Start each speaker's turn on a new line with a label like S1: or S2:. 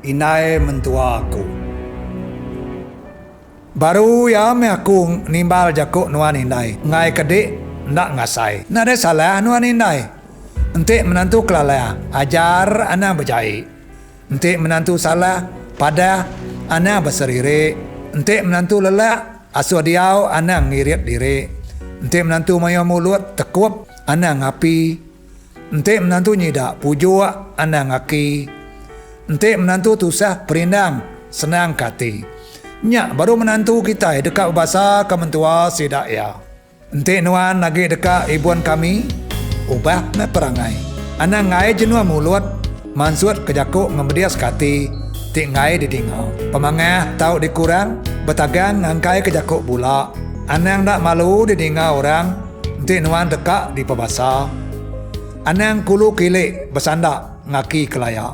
S1: Indai mentua aku. Baru iya meh aku nimbal jaku nuan indai. Enggai ke dik enda ngasai. Nadai salah nuan indai. Enti menantu kelalah, ajar anang bejai. Enti menantu salah, padah anang beseririk. Enti menantu lelak, asuh diau anang ngirit diri. Enti menantu mayuh mulut, tekup anang ngapi. Enti menantu nyida pujuk anang aki. Enti menantu tusah perindang senang ke ati. Nya baru menantu kitai deka bebasa ke mentua sida iya. Enti nuan agi deka ibun kami, ubah meh perangai. Anang enggai jenuh mulut mansut ke jaku ngemedis ke ati ti enggai didinga. Pemangah tau dikurang betagang ngangkai ke jaku bula. Anang enda malu didinga orang. Enti nuan deka dipebasa, anang kulu kili besanda ngaki kelaya.